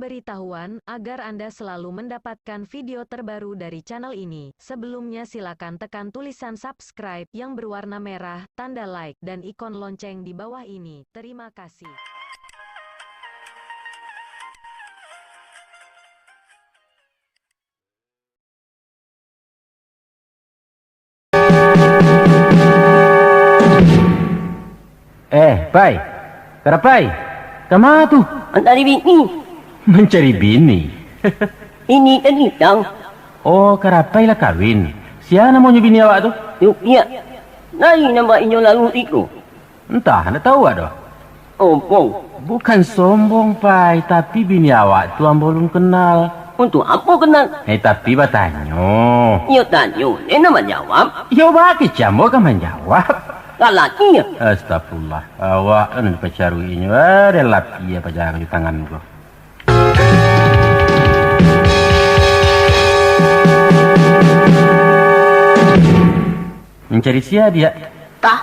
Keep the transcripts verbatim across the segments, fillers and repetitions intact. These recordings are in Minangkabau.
Diberitahuan, agar Anda selalu mendapatkan video terbaru dari channel ini, sebelumnya silakan tekan tulisan subscribe yang berwarna merah, tanda like, dan ikon lonceng di bawah ini. Terima kasih. Eh, Pai. Karapai. Kama tu? Mancari bini. Mancari bini? Ini tadi tang. Oh, Karapai lah kawin. Sia namonyo bini awak tu? Yupiak. Lai nampak inyo lalu iko. Entah, ndak tahu awak doh. Sombong. Bukan sombong, Pai, tapi bini awak tu ambo alun kenal. Untuak apo kenal? Eh, tapi batanyo. Iyo tanyo, den nan manjawab. Iyo, baa kecek ambo ka manjawab. Lalaki yo? Astagfirullah. Awak kan dipacaruinyo. Ah, den lapi apo jago di tangan ko. Mancari sia, Diak? Tah.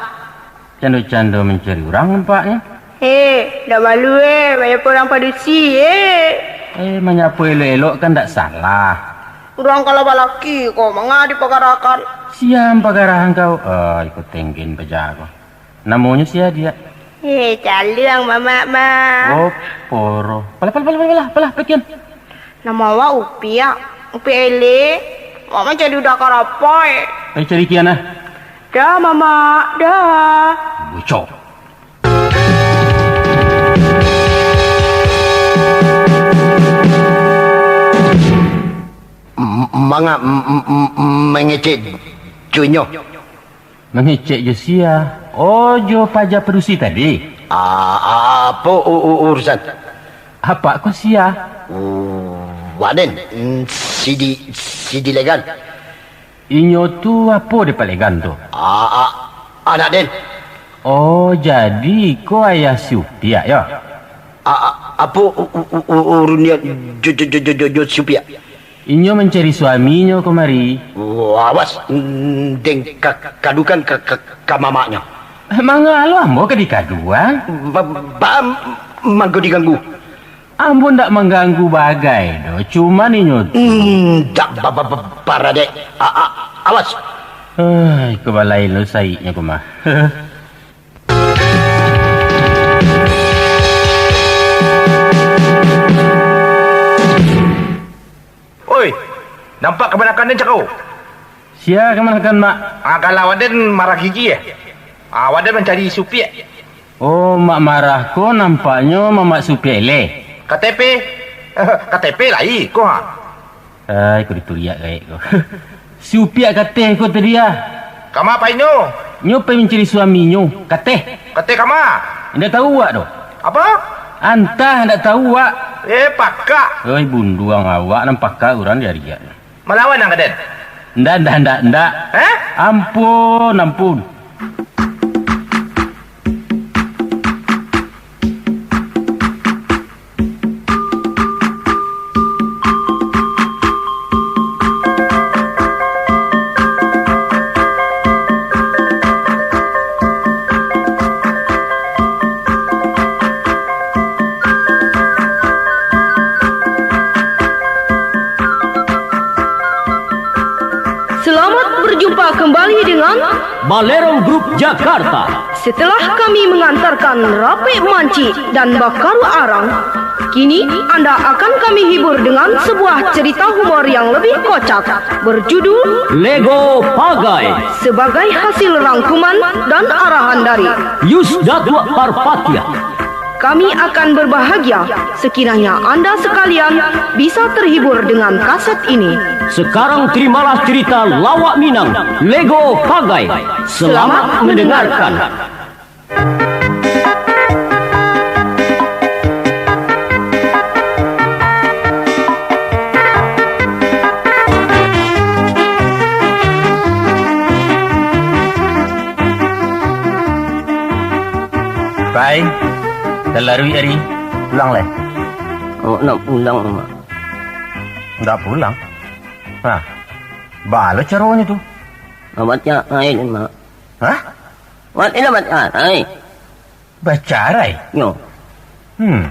Cando-cando mancari urang nampaknyo. Eh, ndak malu, eh, manyapo urang padusi, eh. Eh, manyapo elok-elok kan ndak salah. Urang kalau balaki ko, manga dipagarakan. Sia nan pagarahan kau? Ah, iko tenggen paja ko. Namonyo sia, Diak? Eh, caluang mamak mah. Oh, poro. Palah, palah, palah, palah, palah, palah, pakian. Namo awak Upiak, Upiak elek. Awak mancari uda Karapai. Eh, cari kian ah. Dah, Mamak, dah. Bocok. M-, manga-, m-, m-, m-, mangecek jo inyo. Mangecek jo sia? Oh, jo paja padusi tadi? A-, a-, apo u-, u-, urusan? Apak ko sia? Waden, mm, si Di-, si Dilegan. Inyo tu apo dek Pak Legan tu? A-, a-, anak den. Oh, jadi ko ayah si Upiak, yo? A-, a-, apo u-, u-, u-, u-, urun nian jo, jo, jo, jo, jo, jo si Upiak? Inyo mancari suaminyo kamari. Awas, mm, den ka-, kadukan ka, ka, ka mamaknyo. Manga lo ambo ka dikaduan? Ba-, ba-, mangko diganggu. Ambo ndak mangganggu bagai doh, cuman inyo tu. Mm, ndak ba-, ba-, ba-, baradek. A-, a-, awas. Ai, iko balain lo saiknyo ko mah. Oi, nampak kabanakan den cako? Sia kabanakan, Mak? Ah, kalau waden marah gigi, eh? Ah, waden mancari si Upiak. Oh, Mak marah ko nampaknyo mamak si Upiak eleh. K T P? K T P lai ko, ha? Ai, ko dituriak gaek ko. Si Upiak kateh ko tadi ah. Kama pai nyo? Nyo pai mancari suaminyo, kateh. Kateh kama? Indak tahu awak doh. Apo? Antah, indak tahu awak. Eh, pakak. Oi, bunduang awak nan pakak urang diariak. Malawan ang ka den? Ndak, ndak, ndak, ndak. Eh? Ampun, ampun. Selamat berjumpa kembali dengan Balero Group Jakarta. Setelah kami mengantarkan rapek mancik dan bakaruak arang, kini anda akan kami hibur dengan sebuah cerita humor yang lebih kocak, berjudul Lego Pagai. Sebagai hasil rangkuman dan arahan dari Yus Datuak Parpatiah. Kami akan berbahagia sekiranya anda sekalian bisa terhibur dengan kaset ini. Sekarang terimalah cerita lawak Minang, Lego Pagai. Selamat mendengarkan. Pai, talaruik ari, pulang lai. Awak nak pulang, Mak. Ndak pulang? Nah, baa lo caronyo tu? Awak cak lain, Mak. Hah? Wak, indak bacarai. Bacarai? Nyo. Hmm.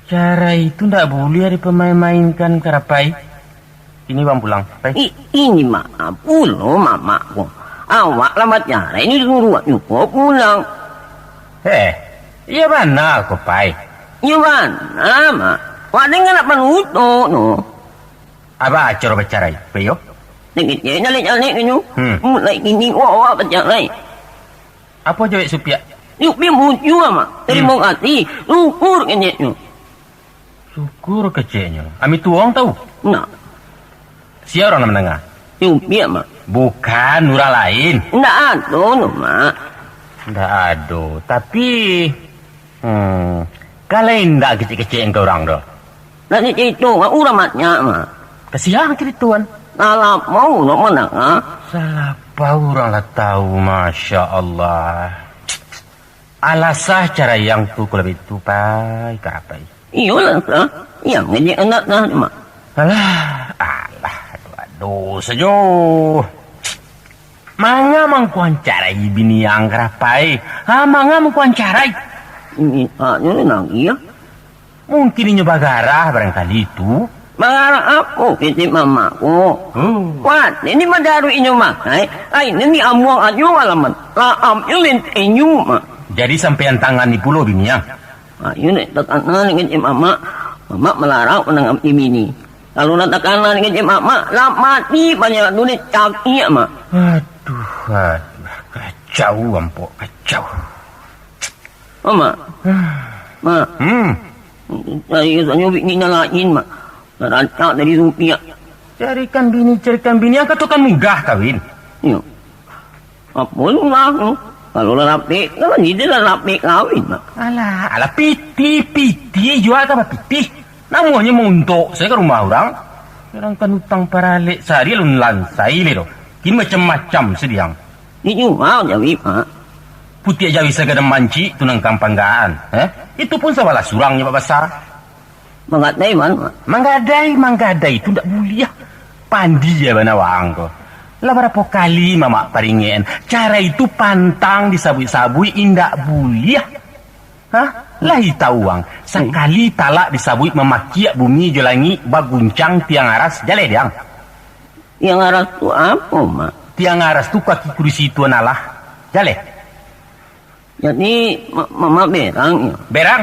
Carai tu ndak buliah dipamain-mainkan, Karapai. Kini wang pulang, Pai. I-, ini maaf pulo mamak ko. Awak lah bacarai, ini suruah juo pulang. Eh, iyo bana ko, Pai. Iyo bana, Mak. Wak danga nak panutuik no. Aba caro bacarai, Pai yo? Dek kecek jalek-jalek inyo. Hmm. Mulai kini awak bacarai. Apo jawek Supiak? Supiak muncua, Mak. Tarimo Hmm. kasih. Syukur keceknyo. Syukur keceknyo. Ami tuong tahu? Nah. Sia urang nan mandanga? Supiak, Mak. Bukan, urang lain. Ndak ado no, Mak. Ndak ado, tapi, hmm, kalau indak kecek-kecek ka urang doh. Nak dicarito ka urang banyak, Mak. Ka sia caritoan? Salah pau urang mandanga. Salah pau urang lah tahu, Masya Allah. Alasah caraiang tu kalau baitu, Pai, Karapai. Iyolah, sah. Yang ngajak anak sah, Mak. Alah, alah, aduh, aduh, sajo. Manga mangko carai biniang, Karapai? Ha, manga mangko carai? Ini haknyo ni nangih, ya. Mungkin inyo bagarah barangkali tu. Bagarah apo kecek mamak ko? Oh. Wah, ini madaruik inyo makai, ai, ini ambuang ajo alaman. Laam yo lenteng inyo, Mak. Jadi sampaian tangan ni pulo biniang? Ha, iyo, Nek, takana dek kecek mamak. Mamak malarang mandanga bini. Kalau lah takana dek kecek mamak, lah mati banyak tu, Nek, cakik, Mak. Aduh, aduh, kacau, Ampok, kacau. Mamak. Mak. Hmm. Cari rasanya bini nan lain, Mak. Nak rancak dari Supiak. Carikan bini, carikan bini, angka tu kan mudah kawin. Iyo. Apo mudah tu? Kalau lah rapek, kan dia lah rapek kawin, Mak. Alah, alah, piti, piti, jua ka bapiti. Namonyo montok sajo ka rumah urang. Urang kan utang paralek sahari alun lansai lai doh. Kini macam-macam sadiang. Dijual jawi, Mak. Putiak jawi sagadang mancik tu nan ka panggaan, eh? Itu pun sabalah surang nyo babasa. Manggadai, Mak. Manggadai, manggadai tu ndak buliah. Pandi je bana waang ko. Lah barapo kali mamak paringek-an, carai tu pantang disabuik-sabuik, indak buliah. Hah? Lai tahu ang, sakali talak disabuik mamakiak bumi jo langik, baguncang tiang aras, jaleh dek ang. Tiang aras tu apo, Mak? Tiang aras tu kaki kurisi Tuan Allah. Jaleh. Jadi, ma-, mamak berang, yo? Berang.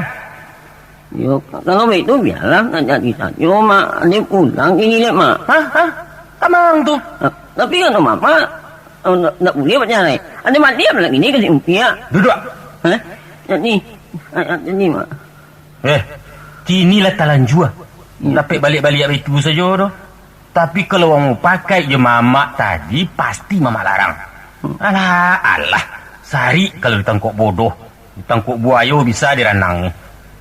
Yo, kalau baitu, bialah, nak jadi sajo, Mak. Ade pulang kini, Mak. Hah? Hah? Kamang tu? Ah, tapi kan mamak, oh, ndak, ndak buliah bacarai. Ade mandi apo lagi ni ka si Supiak? Duduak. Hah? Jadi, ah, ah, jadi, Mak. Eh, kini lah talanjua. Iyo. Dapek baliak-baliak baitu sajo doh. Tapi kalau wang mupakaik jo mamak tadi, pasti mamak larang. Alah, alah. Sarik kalau ditangkok bodoh, ditangkok buayo bisa diranang.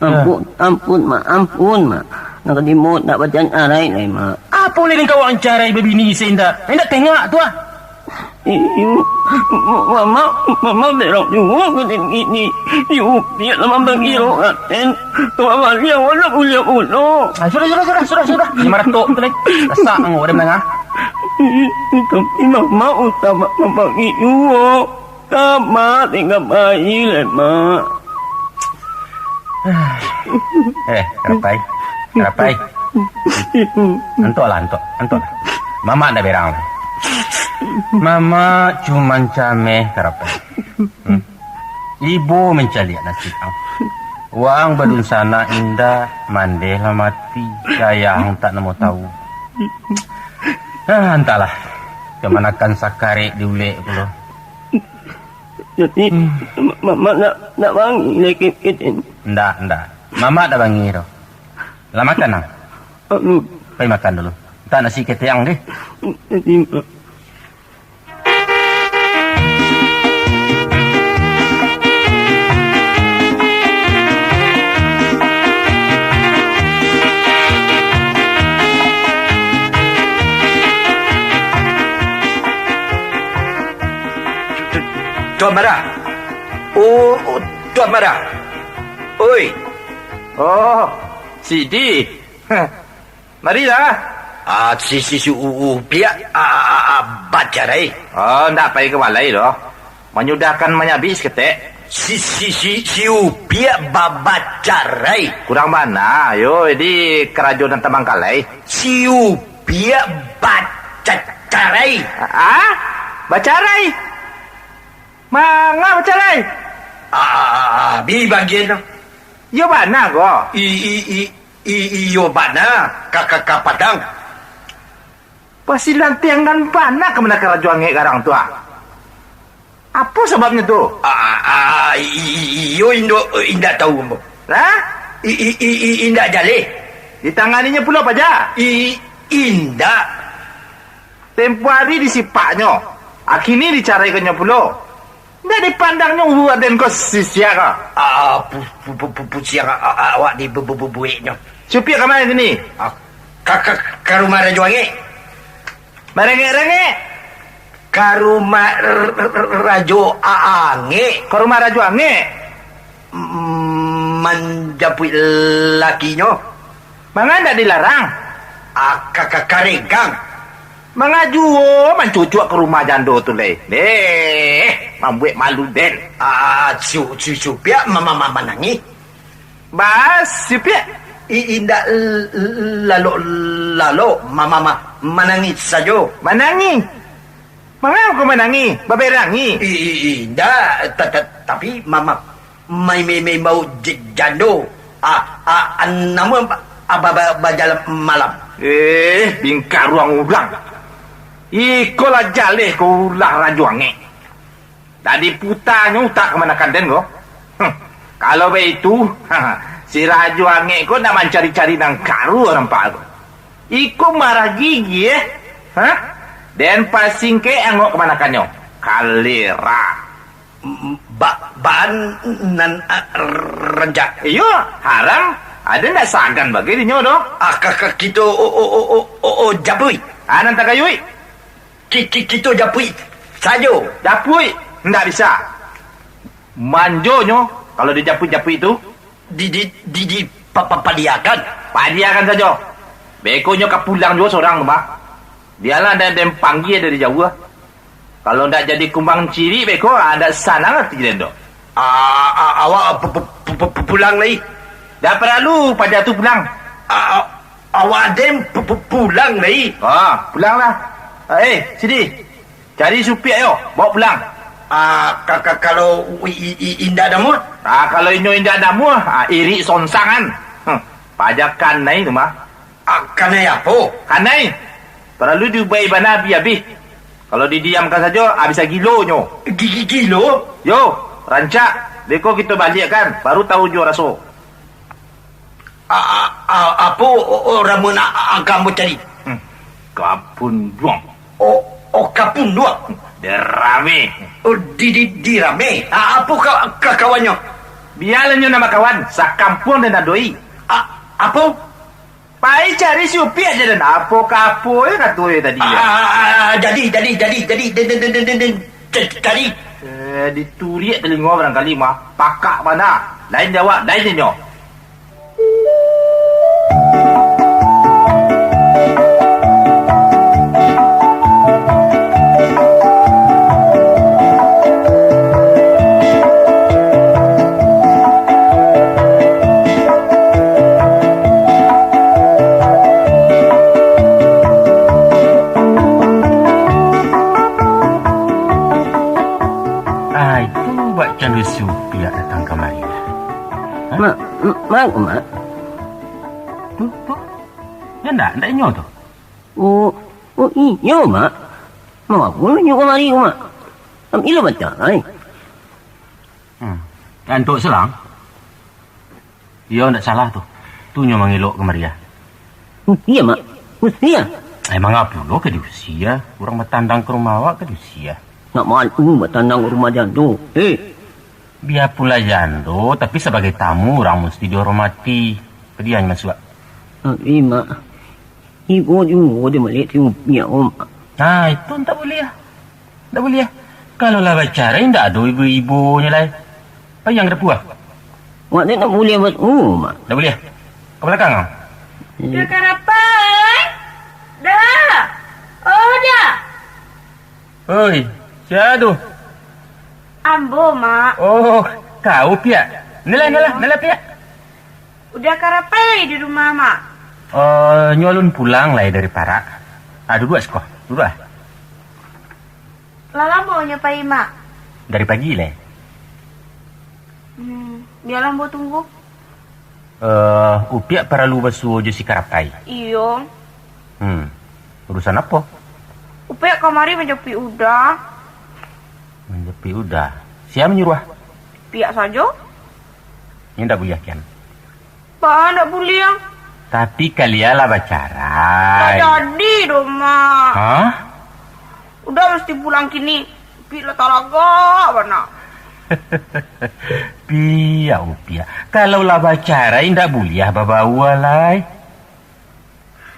Ampun, ampun, Mak, ampun, Mak. Nak ka dimuak, nak bacarai lai, Mak. Apo lai nan ka wang carai babini se indak? Indak tengok tu ah. Iyo, mamak, mamak berang juo ka si Supiak, lah mambagi roh raten. Kok baliak, awak ndak buliah pulo. Ah, sudah, sudah, sudah, sudah, sudah. Limo ratus tu lai. Rasak ang, awak dah mandanga. Tapi mamak utang mambagi juo. Tamat tingga bayi lai, Mak. Eh, Karapai. Karapai. Antok lah, antok. Antok lah. Mamak ndak berang lai. Mamak cuman cameh, Karapai. Hmm. Ibo mancaliak nasib ang. Waang badunsanak indak, mandeh lah mati. Gayah ang tak namo tahu. Ah, antahlah. Kamanakan sakarek diulek pulo. Jadi, hmm, ma-, ma-, mak nak, nak bangi lai ke-, kecek? Ndak, ndak. Mamak ndak bangi doh. Lah makan ang? Anu. Pai makan dulu. Antah nasi kecek ang deh. Jadi, Mak. Tuan Mada. Oh, oh, Tuan Mada. Oi. Oh, Sidi. Marilah. Ah, si, si, si U-, Upiak, ah, ah, ah, ah, bacarai. Oh, ndak pai ka balai doh. Manyudahkan manyabik saketek. Si, si, si, si Upiak ba-, bacarai. Kurang bana, yo, di karajo nan tabangkalai. Si Upiak bacarai. Ah? Bacarai? Manga bacarai? Ah, bi bagian tu. Yo bana ko. I, i, i, i, iyo bana. Ka, ka, ka Padang. Basilantiang nan bana ka manakah Rajo Angek garang tu, ah? Apo sababnyo tu? Ah, ah, i-, i-, i-, iyo indo, indak tahu ambo. Hah? I-, i-, i-, i-, indak jaleh. Ditanganinyo pulo paja? I-, indak. Tempo ari disipaknyo, akini dicaraikannyo pulo. Indak dipandangnyo ulu aden ko sisia ko. Ah, pu-, pu-, pu-, pu-, pusiang a-, a-, awak di bu-, bu-, bu-, bueknyo. Supiak ka ma kini? Ah, ka, ka, ka rumah Rajo Angek. Marengek-rengek. Ka rumah r-, r-, r-, Rajo A-, Angek. Ka rumah Rajo Angek? Mm, manjapuik lakinyo. Manga ndak dilarang? Ah, ka, ka, karegang. Manga juo mancucuak ka rumah jando tu lai. Neh, mambuek malu den. Ah, su-, su-, supiak ma-, ma-, ma-, manangih. Baa, supiak? I-, indak l-, l-, lalok-lalok, ma-, ma-, ma-, manangih sajo. Manangih? Manga ko manangih? Baberangi? I-, i-, indak, ta-, ta-, tapi ma-, ma-, mai-, mai-, mai bau j-, jando. A-, a-, a-, namun ba-, a-, ba-, ba-, bajalan malam. Eh, bingkaruang urang. Iko lah jaleh ko ulah Rajo Angek. Lah diputanyo utak kamanakan den ko. Huh. Kalau baitu, si Rajo Angek ko nak mancari-cari nan karuah nampak ko. Iko marah gigi, eh. Hah? Den pasingkek angok kamanakannyo. Kalera. M-, ba-, baan nan, ah, rancak. Iyo, haram. Ado ndak sagan bagai dinyo doh. Ah, ka, ka, kito, o, o, o, o, o, o, japuik. Ah, nan tagayuik. Ki-, ki-, kito japuik sajo. Japuik? Ndak bisa. Manjonyo, kalau dijapuik-japuik tu. Di, di, di, di, pa-, pa-, padiakan. Padiakan sajo. Beko nyo ka pulang juo sorang tu mah. Bialah den, den panggia dari jauah. Kalau ndak jadi kumbang cirik beko, ah, ndak sanang ati den doh. Ah, ah, awak pu-, pu-, pu-, pu-, pu-, pulang lai. Ndak paralu paja tu pulang. Ah, ah, awak den pu-, pu-, pulang lai. Ah, pulanglah. Ah, eh, sidi. Cari supiak yo, bawa pulang. Ah, ka-, ka-, kalau i-, i-, i-, indak namuah? Ah, kalau inyo indak namuah, ah, irik sonsangan. Huh, paja kanai tu mah. Ah, kanai apo? Kanai. Paralu diubai bana abih-abih. Kalau didiamkan sajo, ah, bisa gilonyo. Gi-, gi-, gilo? Yo, rancak. Beko kito baliakkan, baru tahu juo raso. A-, a-, a-, apo o-, o-, ramuan a-, a-, angka ambo cari? Hmm. Kapun duang. O-, o, kapun duang? Dirame. O, di, di, dirame. A-, apo ka-, ka-, kawannyo? Bialah nyo nan bakawan, sakampuang den adoi. A-, apo? Pai cari si Upiak je den. Apo ka apo yo kato yo tadi yo. A-, a-, a-, a-, jadi, jadi, jadi, jadi, den, den, den, den, den, den, ja-, jadi. Eh, dituriak talingo barangkali mah. Pakak bana. Lain jawab, lain inyo. Ah, itu buat cando supiak datang kamari. Hah? Mak, m-, mak, mak. Tu, tu. Yo ndak, ndak inyo tu. Oh, oh, iyo, mak. Manga pulo inyo kamari ko, mak? Ambiaklah batang, ai. Hmm. Antok Selang? Iyo ndak salah tu. Tu nyo mangelok kamari ah. Musti, mak. Musti, ah. Emang apo lo ka diusia? Urang batandang ka rumah awak ka diusia? Nak malu batandang ka rumah jando. Eh. Biapulah jando, tapi sabagai tamu urang musti dihormati. Padiahnyo masuak. Tapi, mak, ibo juo di baliak si Upiak ko, mak. Nah, itu ndak buliah. Ndak buliah. Kalau lah bacarai, ndak ado ibo-ibonyo lai. Payang ka dapua. Mak, ndak buliah buat, oh, mak. Ndak buliah. Ka balakang, ah. Iya. Dah karapai? Dah. Oh, dah. Oi, sia tu? Ambo, Mak. Oh, kau, Piak. Nilah, nilah, nilah, Piak. Uda Karapai lai di rumah, Mak? Eh, nyo alun pulang lai dari parak. Ah, duduak siko, duduak ah. Lah lamo nyo pai, Mak? Dari pagi lai. Hmm, bialah ambo tunggu. Eh, Upiak paralu basuo jo si Karapai? Iyo. Hmm, urusan apo? Upiak kamari manjapuik Uda. Manjapuik Uda? Sia manyuruah? Piak sajo. Indak buliah kian? Baa ndak buliah? Tapi kalian lah bacarai. Ndak jadi doh, Mak. Hah? Uda mesti pulang kini. Upiak lah taragak bana. Piak, Upiak. Kalau lah bacarai, indak buliah babaua lai.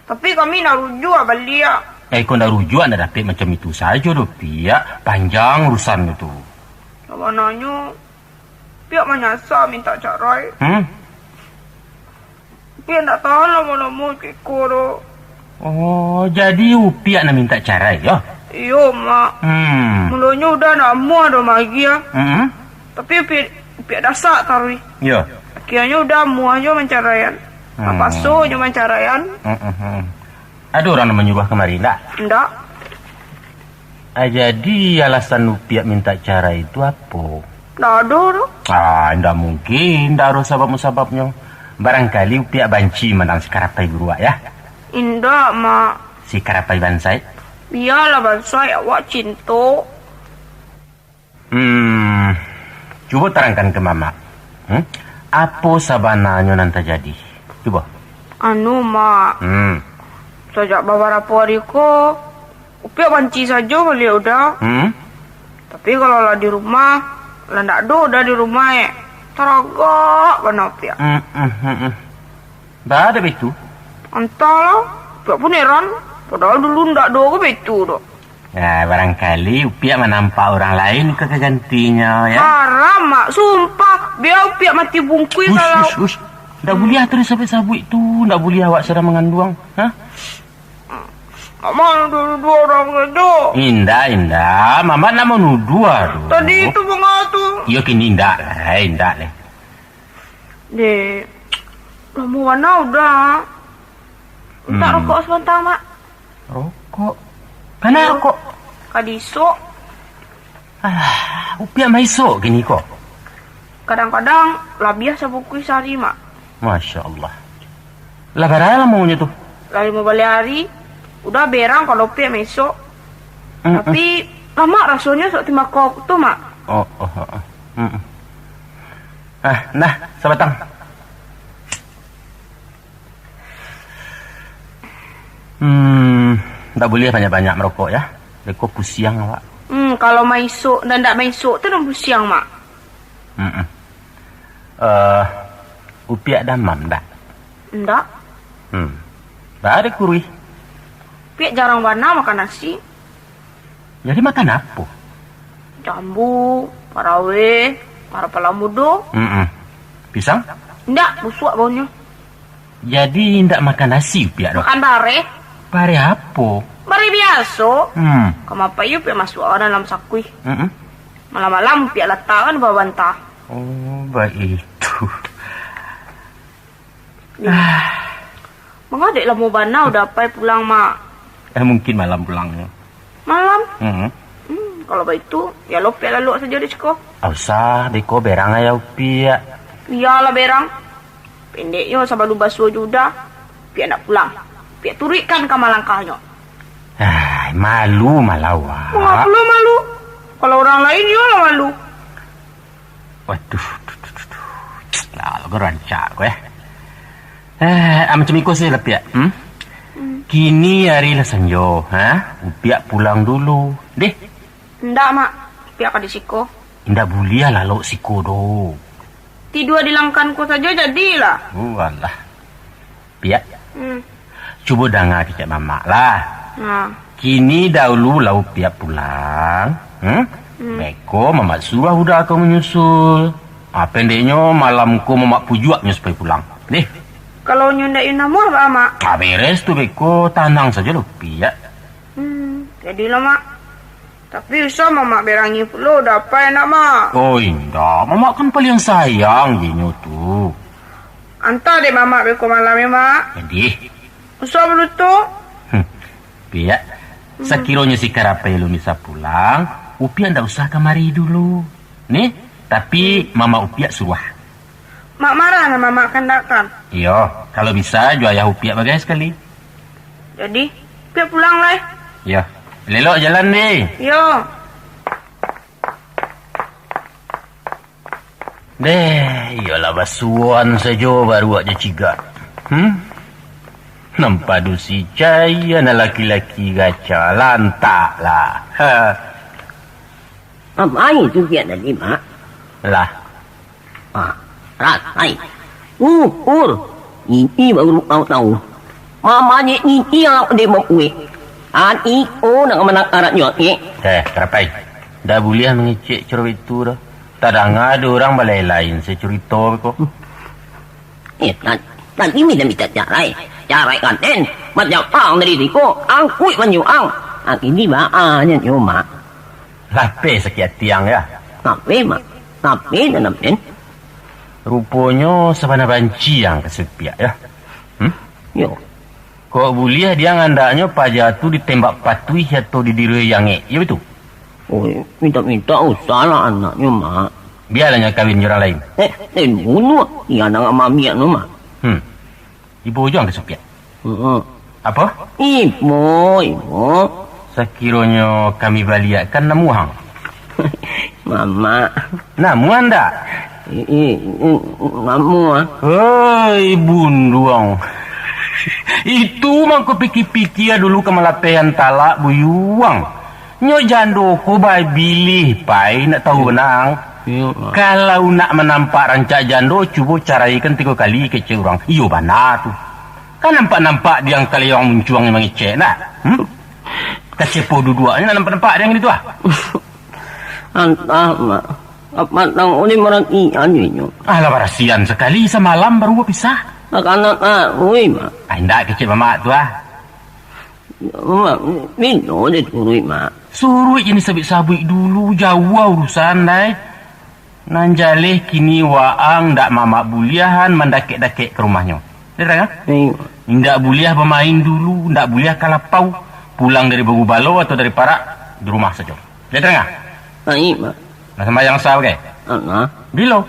Tapi kami nak rujuak baliak. Eh, kok nak rujuak, nak dapek macam itu sajo doh, Piak. Panjang urusan tu. Sabananyo, Piak manyasa mintak carai. Hmm? Piak ndak tahan lamo-lamo iko doh. Oh, jadi Upiak nak mintak carai, yo? Iyo, Mak. Hmm. Mulonyo Uda ndak amuah doh maagiah. Hmm. Tapi Upiak, Upiak dasak taruih. Yo. Akhianyo Uda amuah jo mancaraian. Hmm. Bapaso jo mancaraian. Hmm, hmm, hmm. Ado urang nan manyuruah kamari, ndak? Ndak. Ah, jadi alasan Upiak mintak carai itu apo? Ndak ado doh. Ah, indak mungkin, indak ado sabab-musababnyo. Barangkali Upiak banci mandanga si Karapai buruak, ya? Indak, Mak. Si Karapai bansaik? Bialah bansaik, awak cinto. Hmm, cubo tarangkan ka Mamak. Hmm? Apo sabananyo nan tajadi? Cubo. Anu, Mak. Hmm. Sajak babarapo ari ko, Upiak banci sajo baliak Uda. Hmm? Tapi kalau lah di rumah, lah ndak ado Uda di rumah, eh. Taragak bana Upiak. Hmm, hmm, hmm, hmm. Baa dek baitu? Antahlah, Upiak pun heran. Padahal dulu ndak ado ko baitu doh. Nah, barangkali Upiak manampak urang lain ka, ka gantinyo, ya? Haram, Mak. Sumpah, bia Upiak mati bungkuih. Ush, kalau ush, ush. Ndak buliah tu disabuik-sabuik tu. Ndak buliah awak sadang manganduang. Hah? Mamak nuduah-nuduah urang sajo. Indak, indak. Mamak ndak manuduah tu. Tadi tu bunga tu. Iyo, kini indak lai, indak lai. Dek, lamo bana Uda. Mintak Hmm. rokok sabanta, Mak. Rokok? Kana Iyo. rokok? Ka diisok. Alah, Upiak maisok kini ko? Kadang-kadang labiah sabungkuih sahari, Mak. Masya Allah. Lah bara lamonyo tu? Lah limo baleh ari. Uda berang kalau Upiak maisok. Mm-mm. Tapi, lamak rasonyo sok timbako tu, Mak. Oh, oh, oh, oh. Mm-mm. Ah, nah, sabatang. Hmm, ndak buliah banyak-banyak marokok, ya. Beko pusiang awak. Hmm, kalau maisok dan ndak maisok tu nan pusiang, Mak. Mm-mm. Eh, Upiak damam ndak? Ndak. Hmm. Baa dek kuruih? Upiak jarang bana makan nasi. Jadi makan apo? Jambu, paraweh, marapala mudo. Mm-mm. Pisang? Indak, busuak baunyo. Jadi indak makan nasi Upiak doh? Makan bareh. Bareh apo? Bareh biaso. Hmm. Kamapai Upiak masuak ka dalam sakuih. Mm-mm. Malam-malam Upiak latak ka di bawah banta. Oh, baitu. Nih. Ah. Manga dek lamo bana Uda pai pulang, Mak? Eh, mungkin malam pulangnyo. Malam? Mm-mm. Hmm, kalau baitu, yo Upiak lalok sajo di siko. Ndak usah, beko berang ayah Upiak. Bialah berang. Pendeknyo, sabalun basuo jo Uda, Upiak ndak pulang. Upiak turuikkan kama langkahnyo. Ai, malu malah awak. Mangapo lo malu? Kalau urang lain, iyolah malu. Waduh, duh, duh, duh, duh. Lah, lagu rancak ko, eh. Eh, ah, macam iko sajo lah, Piak. Hmm? Hmm. Kini ari lah sanjo, ha? Upiak pulang dulu. Deh. Indak, Mak. Upiak ka di siko. Indak buliah lalok siko doh. Tidua di langkan ko sajo jadilah. Oh, alah. Piak. Hmm. Cubo danga kecek mamak lah. Ha. Kini dahulu lah Upiak pulang. Hmm? Hmm. Beko mamak suruah Uda ka manyusul. Ah, pendeknyo, malam ko mamak pujuaknyo supayo pulang. Deh. Kalau nyo ndak iyo namuah, baa, Mak? Ah, beres tu beko, tanang sajo lah Upiak. Hmm, jadilah, Mak. Tapi usah mamak berangih pulo, dapek nak, Mak? Oh, indak. Mamak kan paliang sayang jo inyo tu. Anta dek mamak beko malam yo, Mak. Jadi? Usah balutuk. Hmm. Piak, sakironyo si Karapai alun bisa pulang, Upiak ndak usah kamari dulu. Nih, tapi mamak Upiak suruah. Mak marah lah mamak kandakan. Iyo, kalau bisa jo ayah Upiak bagai sakali. Jadi, Upiak pulang lai. Iyo, elok jalan, deh. Iyo. Deh, iyolah basuon sajo baruak jo cigak. Hmm? Nan padusi cai, anak laki-laki gaca, lantak lah. Ha. Apo itu piak tadi, Mak? Lah. Ah, rasai. Uh, ur. Ini baru kau tahu. Mamanyek ini yang awak dek bapuek. An iko nak manang arak nyo, eh. Eh, Karapai. Ndak buliah mangecek caro itu doh. Tadanga ado urang balai lain se curito ko. Eh, nan, nan ini dah minta carai. Carai kanten. Macam ang dari siko. Angkuik panjuang. Ang ini baa nyo, Mak. Lapeh sakik ati ang, ya? Lapeh, Mak. Lapeh dalam den. Ruponyo sabana banci ang ka si Upiak, ya? Hmm? Yo. Kok buliah diang andaknyo paja tu ditembak patuih atau didiruih jangek, iyo bitu? Oi, mintak-mintak usahlah anaknyo, Mak. Bialah nyo kawin jo urang lain. Eh, den bunuah, iyo anak mamiak no, Mak. Hmm. Ibo jo ang ka si Upiak. Heeh. Apo? Ibo, ibo. Sakironyo kami baliakkan, namuah ang? Mamak. Namuah ndak? I, i, i, namuah. Hoi, bunduang. Itu mangko pikia-pikia dulu ka malapehan talak buyuang. Nyo jando ko babilih, Pai, nak tahu bana ang. Iyo, Mak. Kalau nak manampak rancak jando, cubo caraikan tigo kali kecek urang. Iyo bana tu. Kan nampak-nampak diang kali urang muncuang mangecek, nah. Hmm? Kacepo duduaknyo nak nampak-nampak diang gitu, ah. Antah, Mak. Kapatang ulih maratian inyo. Alah, barasian sakali, samalam baru bapisah. Takanak taruih, Mak. Ah, indak kecek mamak tu, ah. Mak, bino deh suruik, Mak. Suruik jan disabuik-sabuik dulu, jauah urusan, dai. Nan jaleh kini waang ndak mamak buliahan mandakek-dakek ka rumahnyo. Deh, tarang, ah? Iyo. Indak buliah bamain dulu, indak buliah kalapau. Pulang dari bagubalo atau dari parak, di rumah sajo. Deh, tarang, ah? Iyo, Mak. Lah sumbayang asa bagai? Alah. Bilo?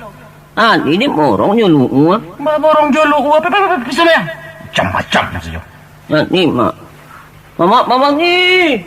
Tadi dek borong jo luua. Ba-, borong jo luua, pi, pi, pi, pi, pi sumbayang. Macam-macam sajo. Jadi, Mak. Mamak, Mamak, ih.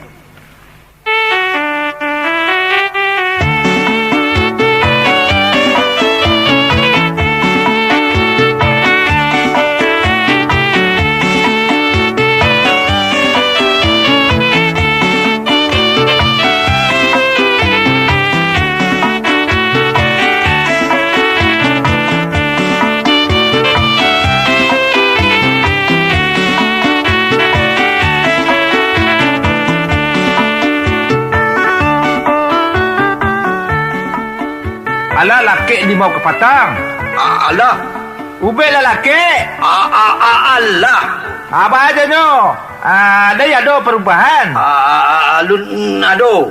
Alah, lakek limau kapatang. A-, alah. Ubek lah lakek. A-, a-, a-, alah. Apo ajo nyo? Ah, dai ado parubahan? A-, a-, a-, alun ado.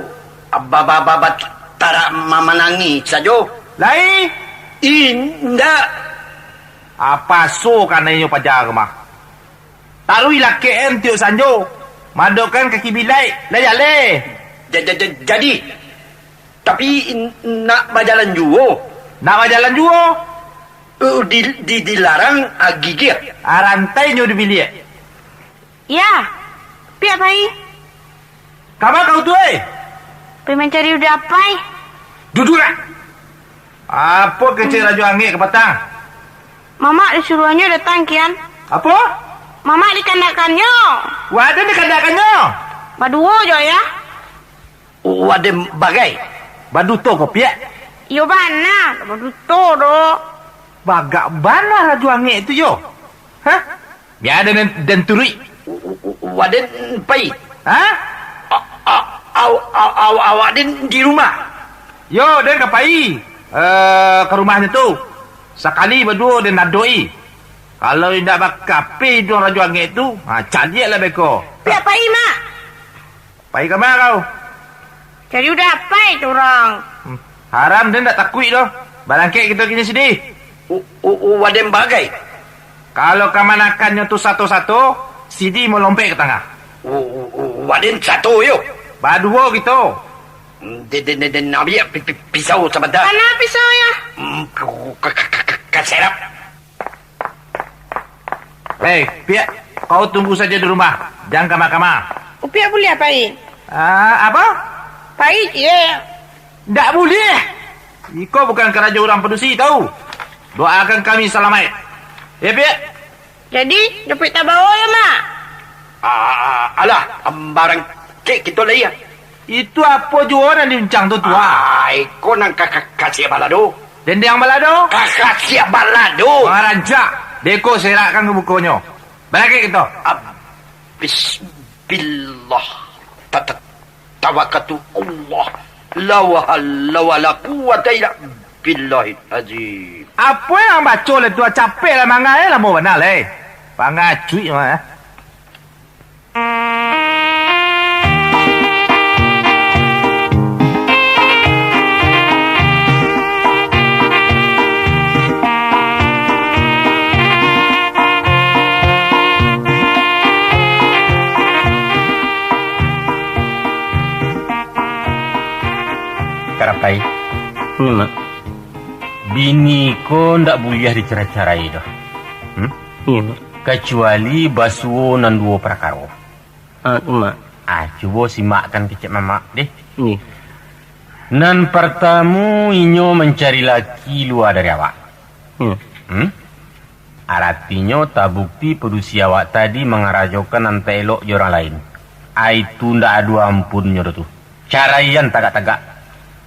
Ba-, ba-, ba-, ba-, tarak ma-, manangih sajo. Lai? Indak. Apaso kanai nyo paja ko mah? Taruih lakek en tiok sanjo. Madokkan ka kibilaik. Lai jaleh. Ja-, ja-, ja-, jadi, tapi, n-, nak bajalan juo. Nak bajalan juo? Eh, di, di, dilarang, ah, gigir. Ah, rantai nyo di biliak. Yah, piak pai. Kama kau tu, eh? Pai mancari udah pai. Duduaklah. Apo kecek Rajo Angek kapatang? Mamak disuruahnyo datang kian. Apo? Mamak dikandakannyo. Waden dikandakannyo? Baduo jo, yah. Waden bagai. Baduto ko, piak? Iyo bana, baduto do. Bagak bana Rajo Angek tu yo. Hah? Bia den, den turuik. Waden pai. Hah? A-, a-, aw-, aw-, aw-, awak den di rumah. Yo, den ka pai, eh, ka rumahnyo tu. Sakali baduo den adoki. Kalau indak bakape iduang Rajo Angek tu, ha, caliaklah beko. Piak pai, Mak. Pai kama kau? Jadi udah apai tu urang? Hmm. Haram, den ndak takuik doh. Barangkek kito kini sidi. U-, u-, u-, waden bagai. Kalau kamanakannyo tu sato-sato, sidi malompek ka tangah. U-, u-, u-, waden sato yo. Baduo kito. Den, den, den, den, ambiak pi-, pi-, pisau sabanta. Mana pisau yo? Hmm, ka, ka, ka, ka, ka serap. Hei, Piak, kau tunggu sajo di rumah, jan kama-kama. Upiak buliah payi? Ah, apo? Payi, iyo. Ndak buliah. Iko bukan karajo urang padusi, tau. Doakan kami salamaik. Yo, Piak? Jadi, dapek tabao yo, Mak? Ah, alah, barangkek kito lai, ah. Itu apo juo nan diuncang tu, Tuah? Ah, iko nan ka-, ka-, kasiak balado. Dendeng balado? Ka-, kasiak balado. Marancak. Beko serakkan ka mukonyo. Barangkek kito. Ah, bismillah. Ta-, ta-, Tawakkaltu Allah. La hawla wala quwwata illa billahil azim. Apo nan baco lai tu, capek lah mangai, lamo bana lai. Pangacuik mah, eh. Karapai. Iyo, Mak. Bini ko ndak buliah dicarai-carai doh. Hmm? Iyo, Mak. Kacuali basuo nan duo parakaro. Ah, tu, Mak. Ah, cubo simakkan kecek mamak, deh. Iyo. Nan partamo, inyo mancari laki lua dari awak. Iyo. Hmm? Aratinyo, tabukti padusi awak tadi mangarajokan nan tak elok jo urang lain. Ai, tu ndak ado ampunnyo doh tu. Caraian tagak-tagak.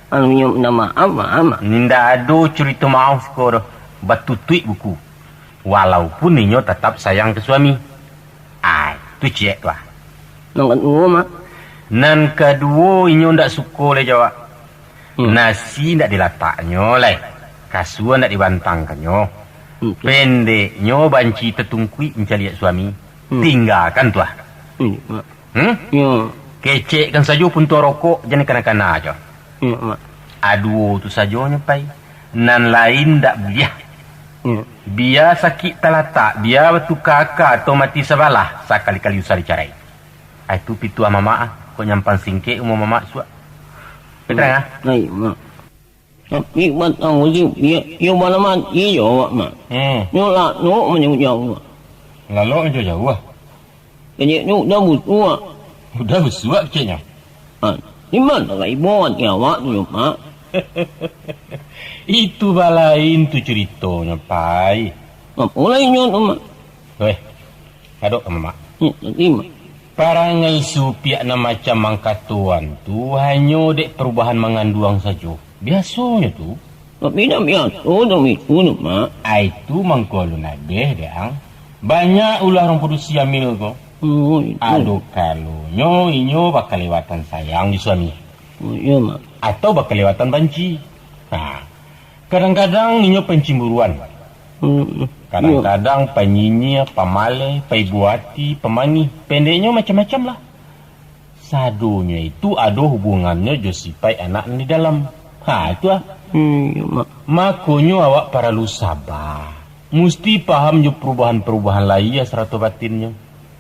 Anu, inyo minta maaf, Mak, Mak. Indak ado curito maaf ko doh. Batutuik buku. Walaupun inyo tatap sayang ka suami. Ai, tu ciek tu ah. Nan kaduo, Mak? Nan kaduo, inyo ndak suko lai jo awak. Hmm. Nasi ndak dilataknyo lai, kasua ndak dibantangkannyo. Hmm. Pendeknyo, banci tatungkuik mancaliak suami. Hmm. Tinggakan tu ah. Hmm, Mak. Hmm? Yo. Kecekkan sajo puntuang rokok, jan dikana-kana jo. Yo, Mak. Aduo tu sajonyo, Pai. Nan lain ndak buliah. Yo. Bia sakik talatak, bia batuka aka atau mati sabalah, sakali-kali usah dicarai. Ai, tu pituah mamak ah, kok nyampang singkek umua mamak suak. Petrang ah. Baik, Mak. Tapi batang uzi, iyo, iyo bana mati jo awak, Mak. Hmm. Nyo lalok manjauah-jauah. Lalok manjauah-jauah? Keceknyo udah busuak. Udah busuak keceknyo? Ah, di mano ka ibo ati awak tu, Mak? Itu balain tu curitonyo, Pai. Apo lai inyo tu, Mak? Weh, adok ka mamak. Hmm, ngarati, Mak. Parangai si Upiak nan macam mangkatoan tu hanyo dek parubahan manganduang sajo. Biasonyo tu. Tapi ndak biaso dek itu tu, Mak. Ai, tu mangko alun abih, dek ang. Banyak ulah urang padusi amil ko. Oh, itu. Ado kalonyo inyo bakalewatan sayang jo suami. Oh, iyo, Mak. Atau bakalewatan banci. Nah, kadang-kadang inyo pancimburuan. Hmm, iyo. Kadang-kadang panyinyia, pamaleh, paibo ati, pamangih. Pendeknyo, macam-macam lah. Sadonyo itu ado hubungannyo jo sipaik anak nan di dalam. Ha, itu ah. Hmm, iyo, Mak. Makonyo awak paralu saba. Musti paham jo parubahan-parubahan lahia sarato batinnyo.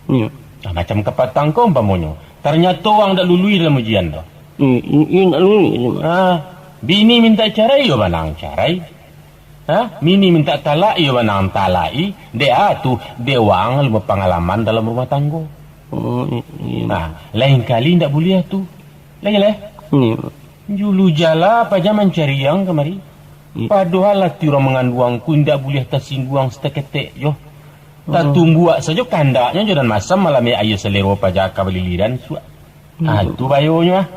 Iyo. Nah, macam kapatang ko umpamonyo, tarnyato wang dak lului dalam ujian tu. Iyo, iyo, iyo, dak lului tu, Mak. Ha, bini mintak carai, iyo bana ang carai. Ha? Bini mintak talak, iyo bana ang talak-i. Dek a tu, dek wang alun bapangalaman dalam rumah tanggo. Oh, i-, iyo. Nah, lain kali ndak buliah tu. Lai, lai. Iyo. Julu jala paja mancari ang kamari. Iyo. Padohal ati urang manganduang ko indak buliah tasingguang saketek jo. Oh. Tatumbuak sajo kandaknyo jo nan masam, malameh aia salero paja ka baliliran suak. Ah, hmm. Tu bayonyo, ah.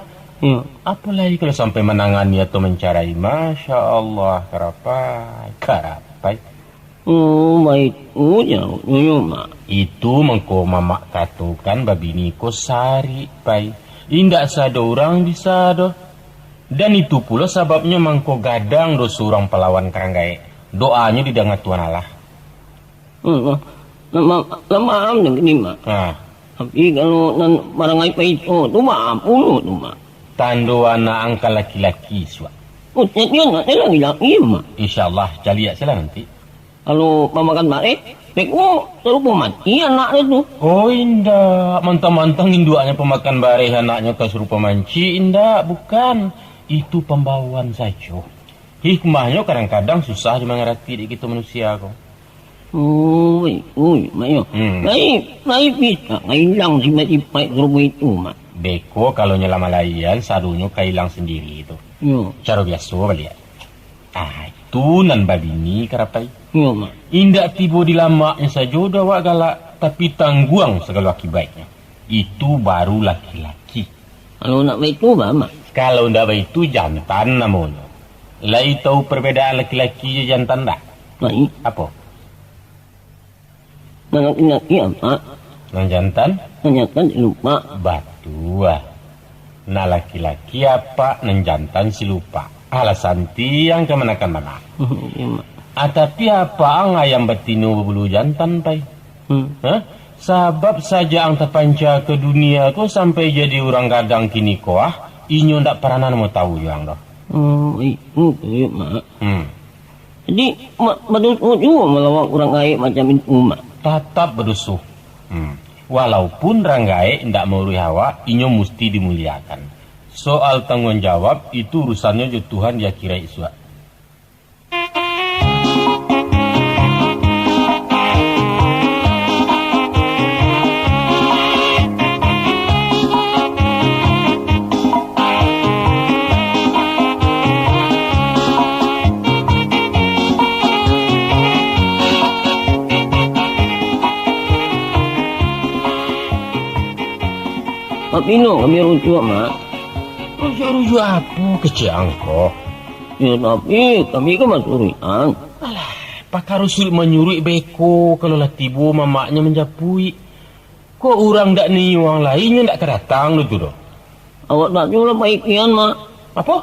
Hmm. Apo lai kalau sampai manangani atau mancarai? Masya Allah, karapai, karapai. Oh, baitu jawabnyo, Mak. Itu mangko mamak katokan, babini ko sarik, Pai. Indak sado urang bisa doh. Dan itu pulo sababnyo mangko gadang doso urang palawan karang gaek. Doanyo didanga Tuhan Allah. Hmm, lah, lah, lah paham nan kini, Mak. Ha. Tapi kalau nan parangai paito tu, baa pulo tu, Mak? Tando anak ang ka laki-laki, suak. Oh, jadi anaknyo laki-laki, Mak? Insya Allah, caliak sajolah nanti. Kalau pamakan bareh, beko sarupo mati anaknyo tu. Oh, indak. Mantang-mantang induaknyo pamakan bareh, anaknyo ka sarupo mancik. Indak, bukan. Itu pambawaan sajo. Hikmahnyo kadang-kadang susah dimangarati dek kito manusia ko. Oi, oi, Mak yo. Hmm. Lai, lai bisa ka ilang sifat-sifat sarupo itu, Mak? Beko kalau nyo lah malaian, sadonyo ka ilang sandiri tu. Yo. Caro biaso baliak. Ah, itu nan babini, Karapai. Yo, Mak. Indak tibo di lamaknyo sajo doh awak galak, tapi tangguang sagalo akibatnyo. Itu baru laki-laki. Kalau ndak baitu, baa, Mak? Kalau ndak baitu, jantan namonyo. Lai tahu parbedaan laki-laki jo jantan ndak? Lai. Apo? Nan laki-laki apak. Nan jantan? Nan jantan silupak. Batua. Nan laki-laki apak, nan jantan silupak. Alah santiang kamanakan-manakan. Iyo, Mak. Ah, tapi apak ang ayam batino babulu jantan, Pai? Hmm. Hah? Sabab sajak ang tapanca ka dunia ko sampai jadi urang gadang kini ko, ah, inyo ndak paranah namo tahu jo ang doh. Oh, i-, oh, iyo, Mak. Hmm. Jadi, ma-, badoso juo malawak urang gaek macam itu, Mak? Tatap badoso. Hmm. Walaupun urang gaek indak mauruih awak, inyo musti dimuliakan. Soal tangguang jawab, itu urusannyo jo Tuhan di akhirat isuak. Tapi no, kami rujuak, Mak. Rujuak-rujuak apo kecek ang ko? Yo, tapi kami kan masuruik ang. Alah, pakaro suruik manyuruik beko, kalau lah tibo mamaknyo manjapuik. Kok urang dak nio ang lai, inyo dak ka datang dulu tu doh. Awak dak nio lah paikian, Mak. Apo?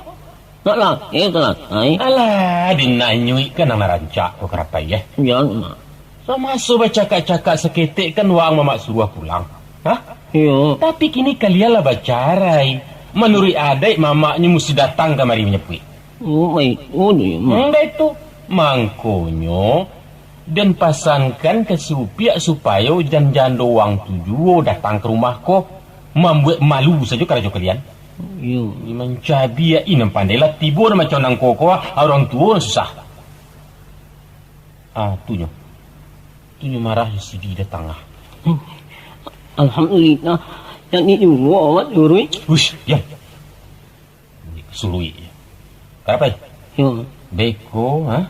Nak lah, eh, salasai. Alah, dinanyuik kan nan rancak ko, Karapai, eh. Jan, Mak. Samaso bacakak-cakak saketek kan waang mamak suruah pulang. Hah? Iyo. Tapi kini kalian lah bacarai. Manuruik adaik mamaknyo musti datang kamari manjapuik. Oh, baik. Oh, iyo, Mak. Hmm, baik tu. Mangkonyo, den pasankan ka si Upiak supayo jan jando waang tu juo datang ka rumah ko, mambuek malu sajo karajo kalian. Iyo. Ih, mancabiak, ih, nan pandai lah tibo nan macam nangko ko, ah, urang tuo nan susah. Ah, tu nyo. Tu nyo marah jo sidi datang, ah. Hmm. Alhamdulillah, jadi juo awak, Guru. Uish, diam. Suruik je. Karapai? Yo. Beko, ha?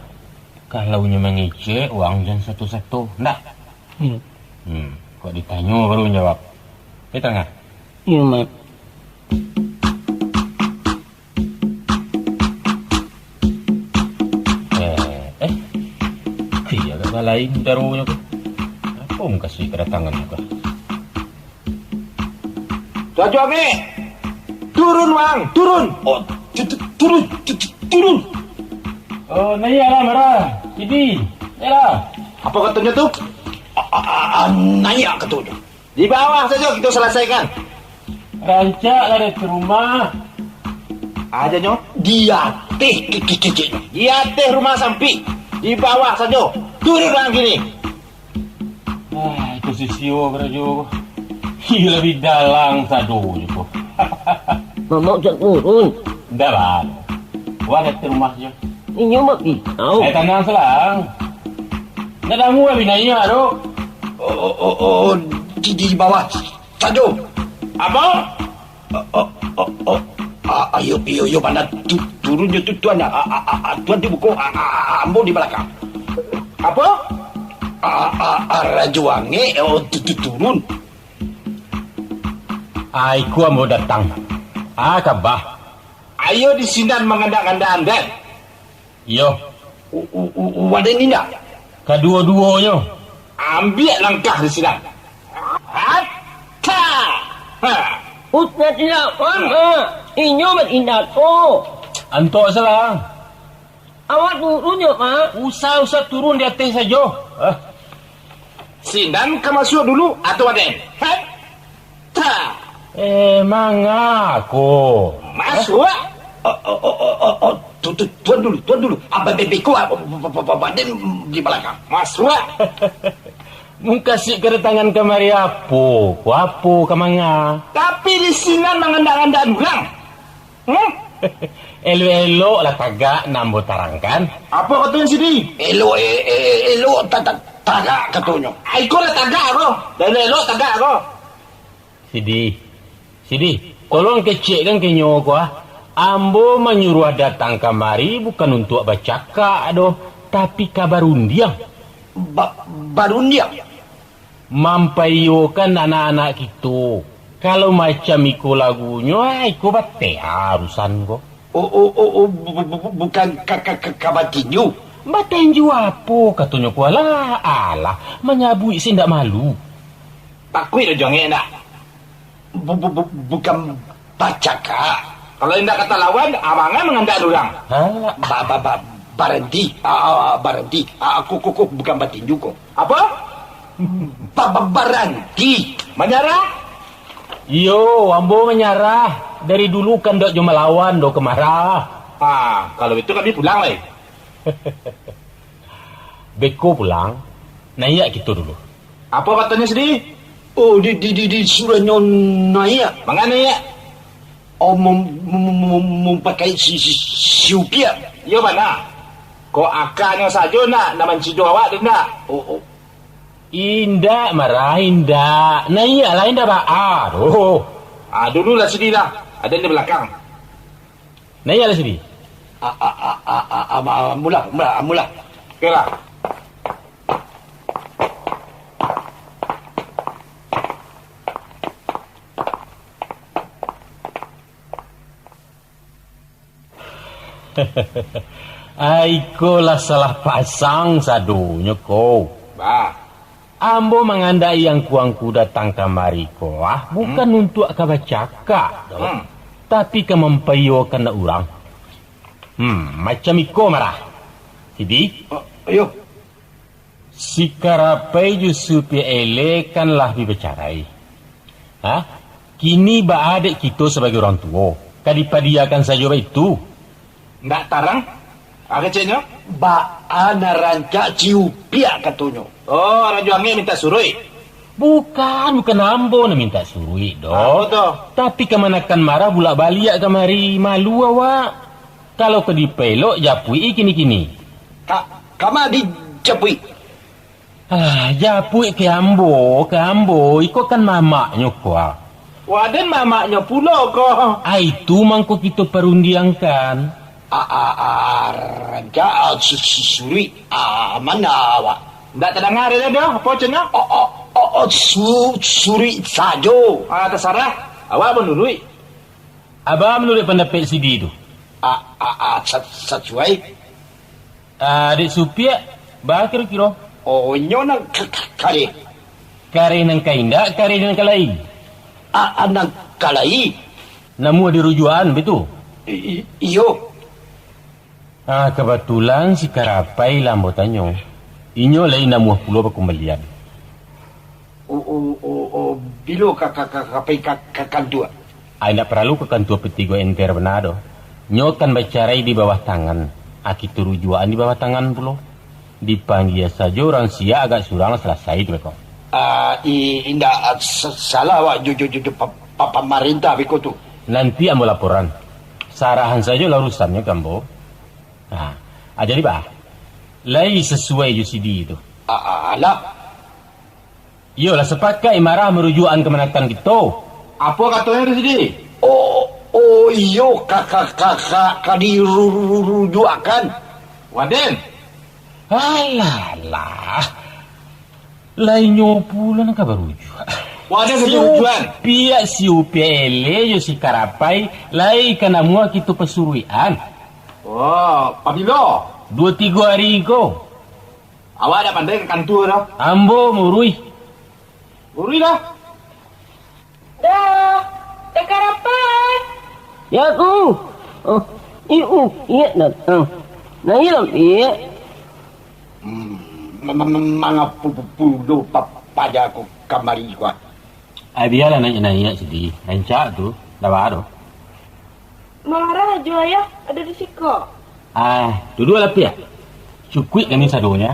Kalau nyo mangecek, waang jan sato-sato, ndak? Yo. Hmm, kok ditanyo baru jawab. Pai tangah. Yo, Mak. Eh, eh. Iyo, agak balain daronyo ko. Apo mukasuik kadatangan ko? Tuan Juangik! Turun, Wang! Turun! Oh, tu-, tu-, turun! Tu-, tu-, turun! Oh, naiaklah, Mara. Sidi, naiaklah. Apo katonyo tu? A, a, a, a, naiak katonyo. Di bawah sajo kito salasaikan. Rancak lah dari rumah. Ajanyo di ateh ke-, ke-, keceknyo. Di ateh rumah sampik. Di bawah sajo. Turun Wang kini. Ah, itu si Sio karajo ko. Iyo labiah dalang sadonyo ko. Mamak cak turun. Ndak lah. Wang ka rumah jo. Inyo mak pisau. Eh, tanang salang. Ndak dangu lah binaiak tu. Oh, oh, oh, oh, di, di bawah sajo. Apo? Oh, oh, oh, oh. Ah, iyo, iyo, iyo, bana tu, turun jo tu, Tuan. Ah, ah, ah, ah, Tuan di muko, ah, ah, ah, ah, ambo di balakang. Apo? Ah, ah, ah, Rajo Angek, oh, tu, tu, turun. Ah, iko ambo datang. Ah, kabah. Ayo di sinan mangandak-ngandak andai. Iyo. U-, u-, u-, u-, waden indak? Kaduo-duonyo. Ambiak langkah di sinan. Hatta! Ha. Ustaz indak, Mak. Inyo batindak ko. Antok salah. Awak turun jo, Mak. Usah, usah turun di ateh sajo. Hah? Sinan ka masuak dulu, atau waden? Hatta! Eh, manga ko? Masuak! Oh, oh, oh, oh, oh, oh. Tu, tu, tuan dulu, tuan dulu. Abang bebeko, ah, ba-, ba-, ba-, baden di balakang. Masuak! Mukasuik kadatangan kamari apo? Ko apo ka manga? Tapi di sinan mangandak-ngandak urang. Hmm? Elok-elok lah tagak nan ambo tarangkan. Apo katonyo, Sidi? Elok, eh, eh, elok ta-, ta-, tagak katonyo. Ai, ko lah tagak ko. Dah elok-elok tagak ko. Sidi, Sidi, tolong kecekkan ka inyo ko, ah. Ambo manyuruah datang kamari bukan untuak bacakak doh, tapi ka barundiang. Ba-, barundiang? Mampaiyokan anak-anak kito. Kalau macam iko lagunyo, ah, iko bateh urusan ko. Oh, oh, oh, oh, bu-, bu-, bu-, bu-, bukan ka, ka, ka, ka batinju? Batinju apo katonyo ko? Alah, alah, manyabuik se indak malu. Takuik doh jongek ndak? Bu-, bu-, bu-, bukan bacakak. Kalau indak ka talawan, abangan mangandak urang. Alah. Ba-, ba-, ba-, baranti. Ah, ah, ah, baranti. Ah, ko, ko, ko, bukan batinju ko. Apo? Ba-, ba-, baranti. Manyarah? Iyo, ambo manyarah. Dari dulu kan dak jo malawan, dak ka marah. Ah, kalau itu kami pulang lai. Beko pulang, naiak kito dulu. Apo katonyo, Sidi? Oh, di, di, di, disuruahnyo naiak. Manga naiak? Oh, mem-, mem-, mem-, mem-, mampakai si, si, si Upiak. Iyo bana. Kok akanyo sajo nak, nak mancido awak tu nak? Oh, oh. Indak, marah, indak. Naiaklah, indak baa doh. Ah, dululah Sidi lah. Aden di balakang. Naiaklah Sidi. A, a, a, a, a, a, ma-, mula, mula, mula. Oke lah. Ai, ko lah salah pasang sadonyo ko. Bah. Ambo mangandaki angku-angku datang kamari ko, ah, bukan Hmm. untuak ka bacakak, doh, Hmm. tapi ka mampaiyokan urang. Hmm, macam iko marah. Sidi? Oh, iyo. Si Karapai jo si Upiak Elek kan lah bi bacarai. Ha? Kini baa dek kito sabagai urang tuo? Ka dipadiakan sajo baitu? Ndak tarang? Ah, keceknyo? Baa nan rancak si Upiak katonyo? Oh, rajo angek mintak suruik? Bukan, bukan ambo nan mintak suruik, doh. Apo tu? Tapi kamanakan marah bulak baliak kamari, malu awak. Kalau ka dipaelok, japuik-i kini-kini. Ka, kama dijapuik? Ah, japuik ka ambo, ka ambo, iko kan mamaknyo ko, ah. Waden mamaknyo pulo ko. Ah, itu mangko kito parundiangkan. Ah, ah, ah, rancak, ah, su-, su-, suruik, ah, ma awak? Ndak tadanga doh, apo ceknyo? Oh, oh, oh, oh, su-, suruik sajo. Ah, tasarah. Awak manuruik. Abah manuruik pandapek Sidi tu. Ah, ah, ah, sa-, sasuai. Ah, dek si Upiak, baa kiro-kiro? Oh, nyo nan ka-, ka-, kareh. Kareh nan ka indak, kareh nan ka lai. Ah, ah, nan ka lai. Namuah di rujuakan, baitu? I-, i-, iyo. Ah, kabatulan si Karapai lah ambo tanyo. Inyo lai namuah pulo bakumbalian. Oh, oh, oh, oh, bilo ka, ka, ka, ka pai ka, ka kantua? Ai, indak paralu ka kantua, Pitigo Enter bana doh. Nyo kan bacarai di bawah tangan. Ah, kito rujuakan di bawah tangan pulo. Dipanggia sajo urang siak, agak surang lah salasai tu beko. Ah, i-, indak, ah, sa-, salah awak jo, jo, jo, jo pa-, pa-, pamarintah beko tu. Nanti ambo laporan. Sarahan sajo lah urusannyo ka ambo. Ha, ah, jadi bah. Lai sasuai jo Sidi tu. Ah, ah, alah. Iyo lah, sapakaik marah marujuakan kamanakan kito. Apo katonyo tu, Sidi? Oh, oh, iyo, ka, ka, ka, ka, ka diru-, ru-, ru-, rujuakan. Waden. Alah, alah. Lainyo pulo nan ka barujuak. Waden ka dirujuakan. Si Upiak, si Upiak Elek jo si Karapai lai ka namuah kito pasuruikan. Oh, pabilo? Duo tigo ari ko. Awak dak pandai ka kantua doh. Ambo mauruih. Uruih lah. Dah, dah Karapai. Ya, ku. Oh, iu, iya datang. Nah, iya, iya. Hmm, ma-, ma-, ma-, mangapo pu-, pulo pa-, paja ko kamari ko, ah? Ah, bialah naiak-naiak Sidi. Rancak tu, dak baa doh. Marah jo, Ayah, ado di siko. Ah, duduaklah, Piak. Cukuik kami sadonyo.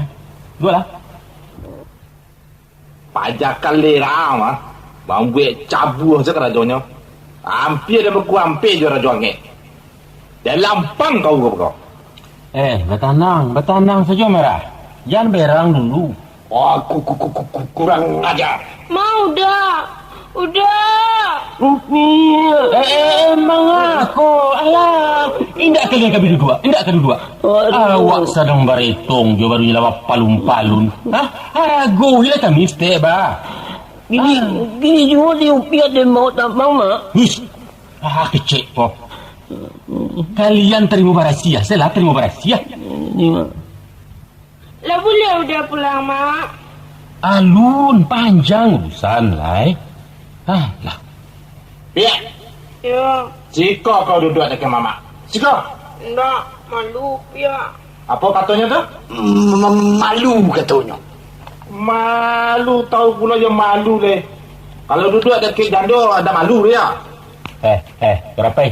Duduaklah. Pajakan lera mah, mambuek cabuah se karajonyo. Ampia den bakuampek jo rajo angek. Jan lampang kau ka kau. Eh, batanang, batanang sajo, Marah. Jan berang dulu. Oh, ku, ku, ku, ku, ku, kurang ajar. Ma, Uda. Uda. Rupiah. Eh, eh, emang ako. Alah. Indak kalian kami duduak. Indak ka duduak. Aduh. Awak sadang baretong jo, barunyo lah bapalun-palun. Hah? Agohilah kami saketek, bah. Gini, ah, gini juo di Upiah den baok tabang, Mak. Hush. Ah, kecek ko. Kalian tarimo barasiah, salah tarimo barasiah. Ini, Mak. Lah buliah Uda pulang, Mak? Alun, panjang urusan, lai. Ah, lah. Piak. Yo. Siko kau duduak dakek mamak. Siko. Ndak, malu, Piak. Apo katonyo tu? M-, malu katonyo. Malu, tau pulo jo malu, leh. Kalau duduak dakek jando, ndak malu, yo? Eh, eh, Karapai.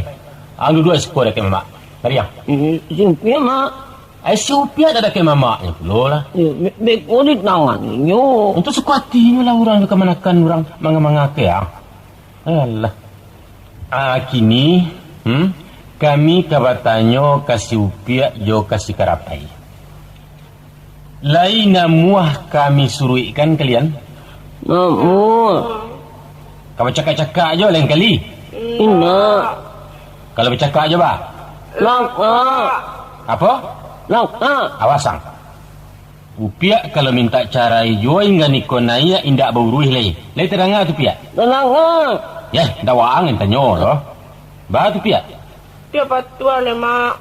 Ang duduak siko dakek mamak. Mari, ang. Hmm, siko, Mak. Ai, si Upiak dak dakek mamaknyo pulo lah. Yo, be-, beko di tangannyo. Untuak suko atinyo lah urang jo kamanakan urang manga-manga ke, ah. Alah. Ah, kini, hmm, kami ka batanyo ka si Upiak jo ka si Karapai. Lai namuah kami suruikkan kalian? Namuah. Ka bacakak-cakak jo lain kali? Indak. Kalau bacakak jo, bah? Langkak. Apo? Langkak. Awas, ang. Upiak kalau mintak carai juo inggan iko naiak indak bauruih lai. Lai tadanga tu, Piak? Tadanga. Yeh, ndak waang nan tanyo doh. Ba tu, Piak? Piak patuah lai, Mak.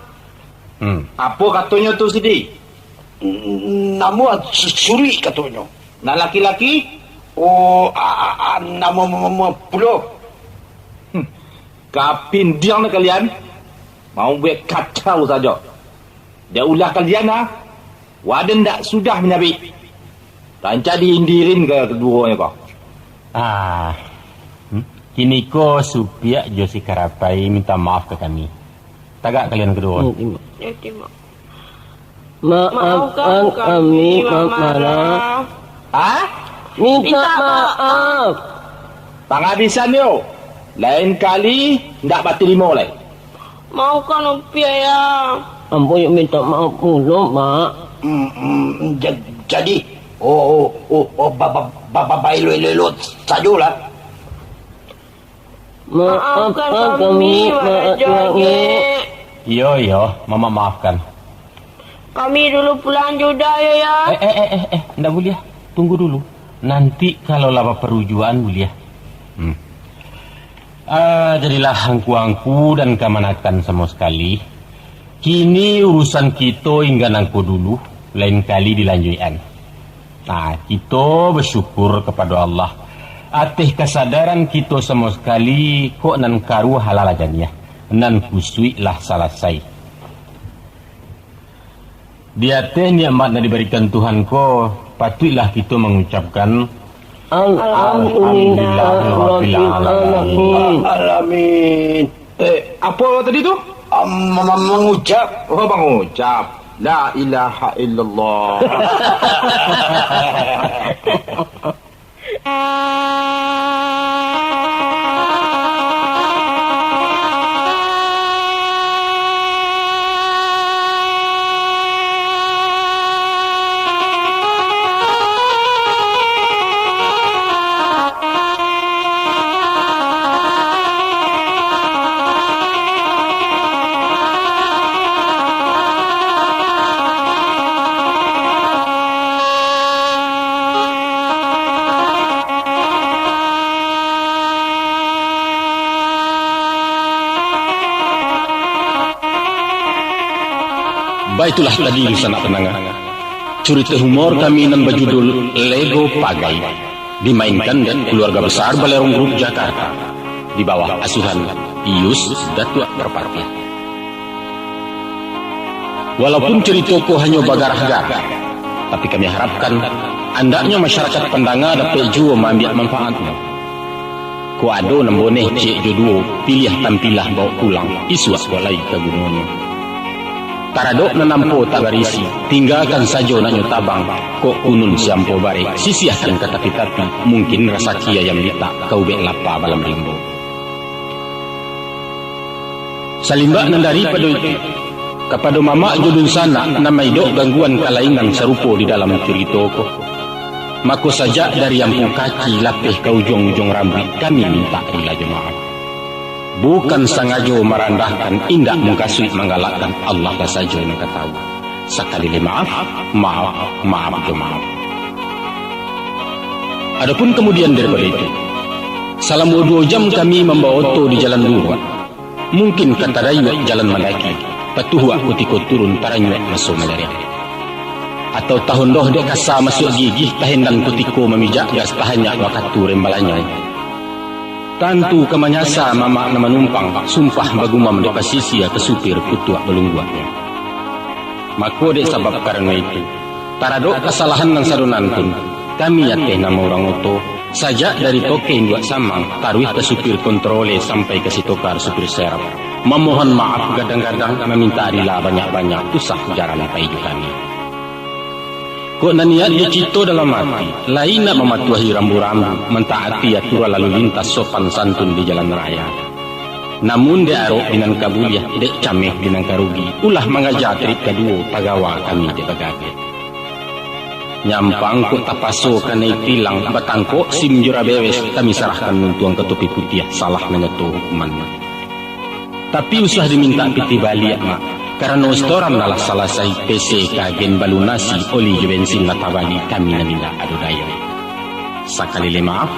Hmm. Apo katonyo tu, Sidi? Namuah su-, suruik katonyo. Nan laki-laki? Oh, a, a, a, namuah, namuah pulo. Hmm. Kapindiang kalian. Mambuek kacau sajo. Dek ulah kalian, ah, waden ndak sudah manyabik. Rancak diindirin ka kaduonyo ko. Ah, hmm? Kiniko si Upiak jo si Karapai minta maaf ka kami. Tagak kalian kaduo. Hmm, terima. Ya, terima. Maafkan kami, Mak Marah. Hah? Minta maaf. Pangabisan yo. Lain kali ndak batarimo lai. Maafkan Upiak, ya. Ambo yo minta maaf pulo, Mak. Mm, mm, ja-, jadi, oh, oh, oh, oh, ba-, ba-, ba-, ba-, baelok-elok sajolah. Maafkan kami, Mak Tuangek. Iyo, iyo, Mamak maafkan. Kami dulu pulang jo Uda yo, ya. Eh, eh, eh, eh, eh, ndak buliah. Tunggu dulu. Nanti kalau lah baparujuan buliah. Hmm. Ah, jadilah angku-angku dan kamanakan samo sakali. Kini urusan kito inggan angko dulu, lain kali dilanjuikan. Nah, kito basyukur kapado Allah, ateh kasadaran kito samo sakali, kok nan karuah alah lah janiah, nan kusuik lah salasai. Di ateh nikmat nan dibarikan Tuhan ko, patuiklah kito mangucapkan, Alhamdulillahirabbil alamin. Alamin. Eh, apo tadi tu? Ah, ma-, ma-, mangucap. Oh, mangucap. La ilaha illallah. Baitulah tadi, sanak pandanga, curito humor kami nan bajudul Lego Pagai, dimainkan dek Keluarga Besar Balerong Group Jakarta, di bawah asuhan Iyus Datuak Parpatiah. Walaupun curito ko hanyo bagarah-garah, tapi kami harapkan, andaknyo masyarakat pandanga dapek juo maambiak manfaatnyo. Kok ado nan boneh ciek jo duo, piliah tampilah bawok pulang, isuak kok lai ka gunonyo. Taradok nan ampo tak barisi, tinggakan sajo nak nyo tabang, kok kunun si ampo barek, sisiahkan ka tapi-tapi, mungkin rasaki ayam litak, ka ubek lapa balam rimbo. Salimbak nan daripado itu, kapado mamak jo dunsanak nan maidok gangguan kalainan sarupo di dalam curito ko, mako sajak dari ampu kaki lapeh ka ujuang-ujuang rambuik kami mintak rila jo maaf. Bukan sangajo marandahkan, indak mukasuik manggalakkan, Allah lah sajo nan ka tahu. Sakali lai maaf, maaf, maaf jo maaf. Adopun kamudian daripado itu, salamo duo jam kami mambawa oto di jalan luruak, mungkin ka tadayuak jalan mandaki, patuhuak kutiko turun taranyuak maso malariang. Atau tahondo dek kasa masuak gigih, tahendan kutiko mamijak gas tahanyak wakatu rem balanyai. Tantu ka manyasa mamak nan manumpang, sumpah bagumam dek pasisia ka supir kutuak balungguaknyo. Mako dek sabab karano itu, taradok kasalahan nan sado nantun, kami ateh namo urang oto, sajak dari toke induak samang, taruih ka supir kontrole sampai ka sitokar supir serap, mamohon maaf gadang-gadang, mamintak rila banyak-banyak, usah jarang pai jo kami. Kok nan niat jo cito dalam ati, lai nak mamatuahi rambu-rambu, mantaati aturan lalu lintas sopan santun di jalan raya. Namun dek arok di nan ka buliah, dek cameh di nan ka rugi, ulah mangaja trip kaduo, tagawa kami dek bagageh. Nyampang kok tapaso kanai tilang, batangkok sim jo rabewes, kami sarahkan muntuang ka topi putiah, salah nan nyato hukuman. Tapi usah dimintak pitih baliak, Mak, karano setoran lah salasai, P C ka agen balunasi, oli jo bensin lah tabali, kami nan indak ado dayo. Sakali lai maaf,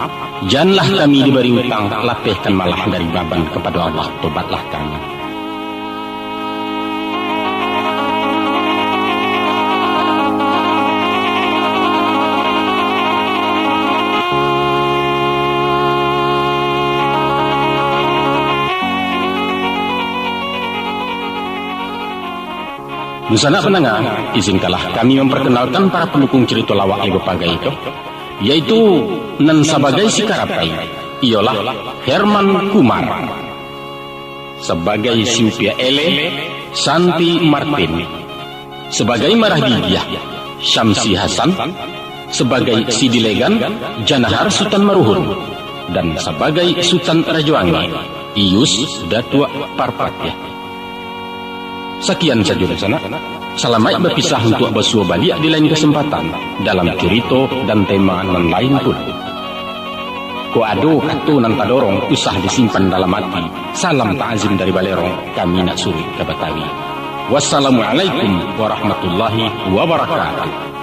janlah kami dibari utang, lapehkan malah dari baban, kapado Allah tobatlah kami. Dunsanak pandanga, izinkanlah kami mampakenalkan para pandukung carito lawak lai bapagai ko, yaitu nan sabagai si Karapai, iyolah Herman Kumar. Sabagai si Upiak Eleh, Santi Martin. Sabagai Marah Gigiah, Syamsi Hasan. Sabagai si Dilegan, Janahar Sutan Maruhun. Dan sabagai Sutan Rajo Angek, Iyus Datuak Parpatiah. Sakian sajo dunsanak. Salamaik bapisah untuak basuo baliak di lain kasempatan, dalam curito dan tema nan lain pulo. Kok ado kato nan tadorong, usah disimpan dalam ati. Salam takzim dari Balerong, kami nak suruik ka Batawi. Wassalamualaikum warahmatullahi wabarakatuh.